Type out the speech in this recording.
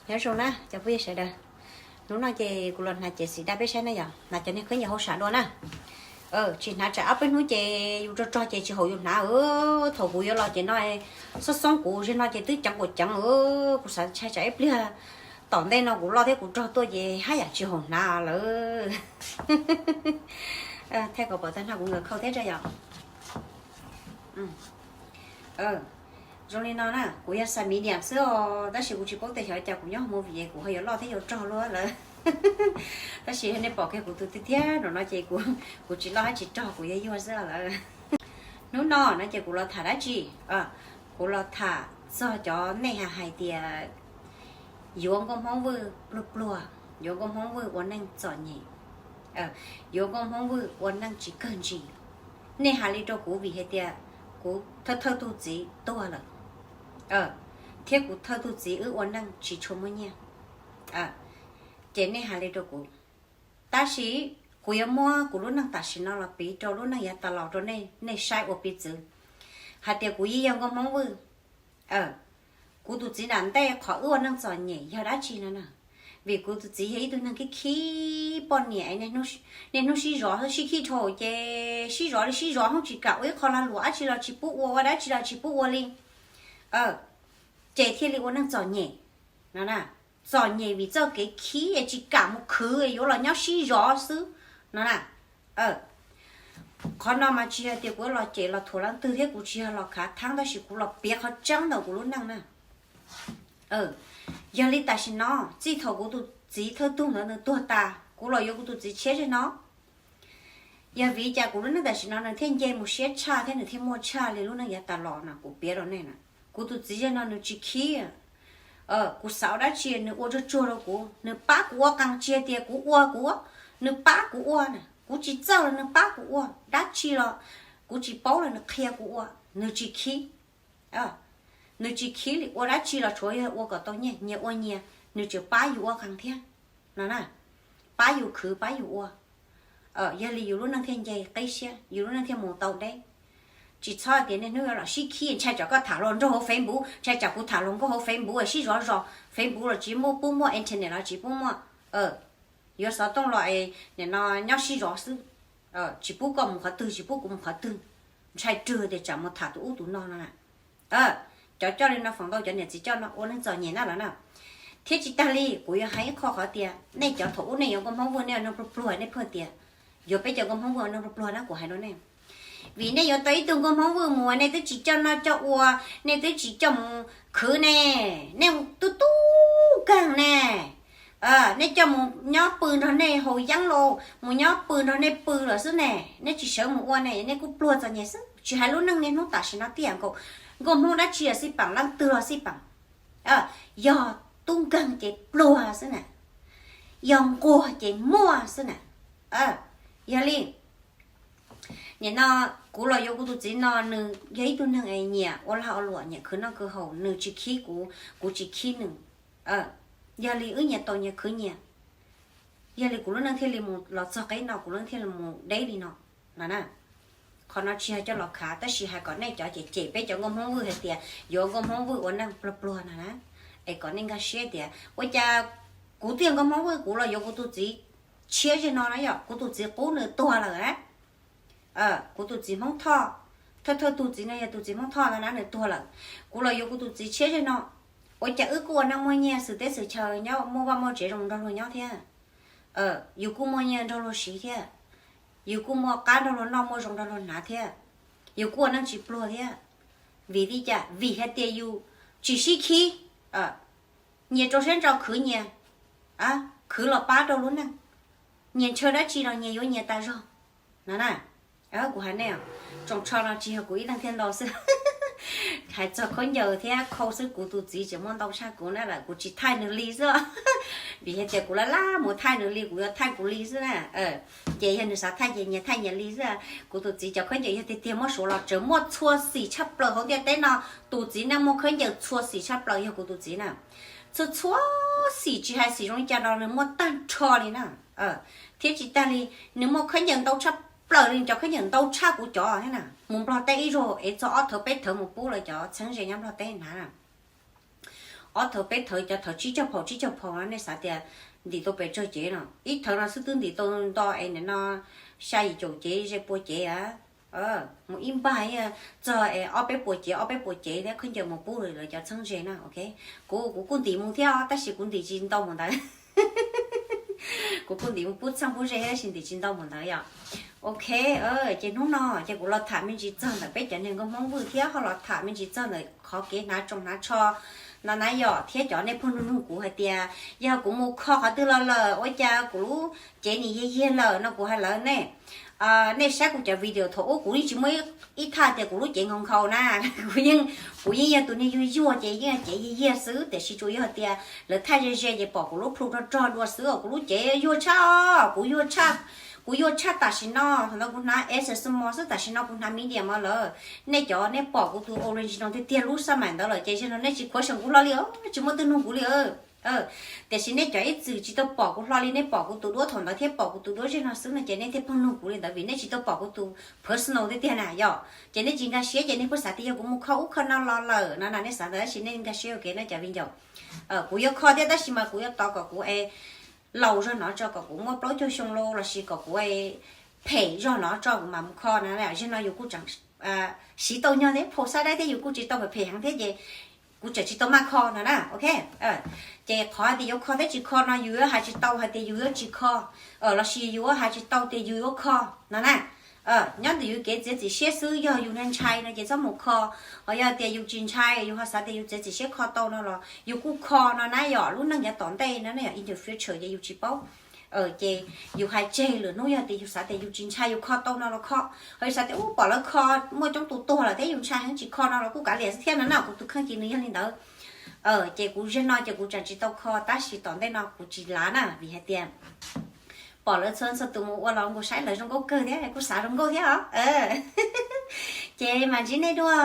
Nyob zoo na cov phooj ywg sawv daws, hnub no ces kuv los hnav cev xim daj peb saib na yom, hnav cov niag khaub ncaws hauv sam dua na. Tsis hnav tsam ob peb hnub ces yus rog rog ces tsis haum yus hnav. Thaum kuv yuav los ces no xoob xoob kuv, zaum no ces twb ceev kuv ceev. Kuv xav ntshai tsam ib pliag tom ntej no kuv loj thiab kuv rog tuaj ces haj yam tsis haum hnav lawm. Thaij kom pom tag nrho kuv nkawm khau thiab tso yom. Zoo li no na, kuv yog size medium xwb os, tab sis kuv tsis paub tias xyov cas kuv nyob hauv movie kuv ho yuav loj thiab yuav rog luaj lawm. Tab sis nej pom kiag kuv tus tiag tiag no no ces kuv tsis loj thiab tsis rog, kuv yuag yuag xwb lawm. Hnub no no ces kuv los tham dab tsi? Kuv los tham txog cov nej hais tias yuav nkauj Hmoob Vwj pluag pluag, yuav nkauj Hmoob Vwj ua neej txom nyem, yuav nkauj Hmoob Vwj ua neej tsis kawg ntsis. Nej hais li rau kuv vim hais tias kuv thawj thawj tug txiv tuag lawm, thiab kuv thawj tug txiv wb ua neej tsis tshua muaj nyiaj. Ces nej hais li rau kuv, tab sis kuv yuav muab kuv lub neej tam sim no los piv rau lub neej yav tas los rau nej saib ua piv txwv hais tias kuv yeej yog nkauj Hmoob Vwj. Kuv tus txiv nram ntej qhov wb ua neej txom nyem yog dab tsi no na? Vim kuv tus txiv yog ib tug neeg khib khib poj niam, niaj hnub sib zov, sib khib dhau ces sib zov li sib zov, hnub tsis kam ua ib qho lag luam dab tsi los tsis pub ua, ua dab tsi los tsis pub ua li, ces thiaj li ua neej txom nyem no na. Txom nyem vim txoj kev khib es tsis kam mus khwv, yuav los nyob sib zov xwb no na. Qhov no mas tsis yog tias kuv los cem los thuam leej twg thiab kuv tsis yog los khav theeb, tab sis kuv los piav qhov tseeb ntawm kuv lub neej na. Yog li tam sim no, txij thaum kuv tus txiv thawj tug ntawd nws tuag tas, kuv los yuav kuv tus txiv tshiab zej no. Yog vim li cas kuv lub neej tam sim no nws thiaj nce mus siab tshaj thiab nws thiaj muaj tshaj li lub neej yav tas los no? Kuv piav rau nej na, kuv tus txiv zej no nws tsis khib. Kuv xav ua dab tsi nws ua tsuag tsuag rau kuv, nws pab kuv ua qee, tsis hais tias kuv ua kuv, nws pab kuv ua na, kuv tsis txawj los nws pab kuv ua, dab tsi los kuv tsis paub los nws qhia kuv ua, nws tsis khib. Nws tsis khib li, ua dab tsi los tsuav yog ua kom tau nyiaj, nyias ua nyias, nws tseem pab yus ua qee thiab no na, pab yus khwv pab yus ua. Yog li yus lub neej thiaj nce qib siab, yus lub neej thiaj mus tau deb. Tsis txhob hais tias niaj hnub yuav los sib khib, ntshai tsam koj tham hluas nraug hauv Facebook, ntshai tsam kuv tham hluas nkauj hauv Facebook sib zov zos, Facebook los tsis muaj, pub muaj, internet los tsis pub muaj. Yuav xov tooj los nim no nyob sib zov xwb, tsis pub koj mus qhov twg, tsis pub kuv mus qhov twg, ntshai rwg tias tsam mus tham tus ub tus no no na. Cov coj li no feem ntau cov niam txiv coj no ua neej txom nyem na lawm na. Thiab tsis tag li, kuv yuav hais ib qho qhov tias nej cov thaum ub nej yuav nkauj Hmoob Vwj nej ua neeg pluag pluag, nej pheej tias yuav peb cov nkauj Hmoob Vwj ua neeg pluag pluag na, kuv hais rau nej. Vim nej yuav tau ib tug nkauj Hmoob Vwj mus, nej twb tsis coj noj coj ua, nej twb tsis coj mus khwv ne, nej tub tub kawg ne. Nej coj mus nyob pw nrog nej haus yeeb los mus nyob pw nrog nej pw lawm xwb ne, nej tsis sawv mus ua ne, nej kuj pluag txom nyem xwb. Tsis hais lub neej niaj hnub tam sim no tiag nkaus, nkauj Hmoob dab tsi los xij peem, leej twg los xij peem, yog tub nkeeg ces pluag xwb na, yog nquag ces muaj xwb na. Yog li, nim no kuv los yuav kuv tus txiv no, nws yog ib tug neeg es nyiam ua lag ua luam, nyiam khwv noj khwv haus, nws tsis khib kuv, kuv tsis khib nws. Yog li wb nyias tau nyias khwv nyias. Yog li kuv lub neej thiaj li mus los txog qib no, kuv lub neej thiaj li mus deb li no no na. Qhov no tsis yog coj los khav, tab sis hais kom nej cov cem cem peb cov nkauj Hmoob Vwj hais tias yuav nkauj Hmoob Vwj ua neej pluag pluag no na, es kom nej nkag siab tias ua cas kuv twb yog nkauj Hmoob Vwj, kuv los yuav kuv tus txiv tshiab zej no na, yog kuv tus txiv qub nws tuag lawm na. Kuv tus txiv Hmoob Thoj, thawj thawj tus txiv no yog tus txiv Hmoob Thoj ntawd na, nws tuag lawm. Kuv los yuav kuv tus txiv tshiab zej no, ua cas wb kuj ua neej muaj nyiaj, xwm teb xwm chaw nyob, muaj vaj muaj tsev zoo nrog luag nyob thiab. Yus kuj muaj nyiaj nrog luag siv thiab, yus kuj muaj qab nrog luag noj, muaj zoo nrog luag hnav thiab, yus kuj ua neej tsis pluag thiab. Vim li cas? Vim hais tias yus tsis sib khib, nyias rau siab ntso khwv nyias, khwv los pab rau lub neej, nyias ntshaw dab tsi los nyias yuav nyias tas zog no na. Kuv hais nej, tsoos tsho no tsis yog kuv ib leeg thiaj ntau xwb. Hais txog khaub ncaws thiab khau xwb, kuv tus txiv tseem muaj ntau tshaj kuv na, lawm kuv tsis thaij nws li xwb. Vim hais tias kuv laj laj mus thaij nws li, kuv yuav thaij kuv li xwb na. Ces yog nws xav thaij ces nyias thaij nyias li xwb. Kuv tus txiv cov khaub ncaws yog tiag tiag muab suav los tseem muaj txhua xim tshaj plaws hauv ntiaj teb no. Tus txiv neej muaj khaub ncaws txhua xim tshaj plaws yog kuv tus txiv na. Txhua txhua xim, tsis hais xim zoo li cas los nws muaj tag nrho li na. Thiab tsis tag li, nws muaj khaub ncaws ntau tshaj plaws li, cov khaub ncaws ntau tshaj kuv cov thiab na. Mus Nplog teb ib zaug es txog ob thawv peb thawv mus pub lawv cov txheeb ze nyob Nplog teb hnav na. Ob thawv peb thawv cov thawv tsib caug phaus tsib caug phaus no nej xav tias ntim tau pes tsawg cev no? Ib thawv no xwb twb ntim tau nto es nim no xya yim caum cev ze pua cev a. Mus ib npag txog es ob peb puas cev ob peb puas cev thiab khaub ncaws mus pub lawv cov txheeb ze na, ok. Kuv kuv kuj ntim mus thiab tab sis kuv ntim tsis ntau mus ntawd. Kuv kuj ntim mus pub txheeb pub ze tab sis ntim tsis ntau mus ntawd yom. Ok, ces hnub no ces kuv los tham me ntsis txog ntawm peb cov niag nkauj Hmoob Vwj thiab ho los tham me ntsis txog ntawm qhov kev hnav tsoos hnav tsho no na yom, thiab cov nej pheej nug nug kuv hais tias yog kuv mus kho qhov twg los lawm ua cas kuv lub cev nim yiag yiag lawm no kuv hais lawm nej. Nej saib kuv cov video thaum ub kuv yeej tsis muaj ib thaj tias kuv lub cev nkhaus nkhaus na. Kuv yeej, kuv yeej yog tus niag yuag yuag ces yeej cev yiag yiag xwb tiam sis tsuas yog tias lawv thaij ze ze ces pom kuv lub plhu rog rog dua xwb os. Kuv lub cev yuag tshaj, kuv yuag tshaj, kuv yuag tshaj tam sim no. Thaum ntawd kuv hnav extra small xwb, tam sim no kuv hnav medium lawm. Nej cov nej pom kuv tus original tiag tiag lub xab maim ntawd lawm ces zaum no nej tsis question kuv hlo li, tsis muaj twg nug kuv li. Tiam sis nej cov ib txwm tsis tau pom kuv hlo li, nej pom kuv tus duab thaum ntawd thiab pom kuv tus duab zaum no xwb no ces nej thiaj pheej nug kuv li ntawd vim nej tsis tau pom kuv tus personal tiag tiag na yom. Ces nej tsis nkag siab ces nej pheej xav tias yog kuv mus kho ub kho no los lawm no na, nej xav ntawd tab sis nej nkag siab ua ke no cov viv ncaus. Kuv yuav kho thiab tab sis mas kuv yuav tos kom kuv es laus zog no tso, kom kuv muaj plaub caug xyoo los lossis kom kuv phem zog no tso kuv mam mus kho no. Zaum no yus kuj tseem siv tau nyog thiab phau xab daib thiab yus kuj tsis tau phem heev thiab ces kuv tseem tsis tau maj kho no na, ok. Ces qhov hais tias yuav kho thiab tsis kho no yus yuav hais tsis tau hais tias yus yuav tsis kho lossis yus yuav hais tsis tau tias yus yuav kho no na. Nyob ntawm yus kev txiav txim siab xwb, yog yus ntshai no ces txhob mus kho, ho yog tias yus tsis ntshai yus ho xav tias yus txiav txim siab kho tau no los yus kuj kho no na yom. Lub neej yav tom ntej no na yom, in the future ces yus tsis paub. Ces yus hais tseg lwm hnub yog tias yus xav tias yus tsis ntshai yus kho tau no los kho, ho yus xav tias ub pom lawv kho muaj coob tus tuag lawm thiab yus ntshai heev tsis kho no los kuj kav liam xwb thiab no na. Kuv tus kheej ces nws yog li ntawd. Ces kuv zaum no ces kuv tseem tsis tau kho tab sis tom ntej no kuv tsis lav na vim hais tias pom lawv txhua txhua tus mus ua los nkaus saib lawv zoo nkauj kawg thiab kuj xav zoo nkauj thiab os. Ces mam ntsib nej dua.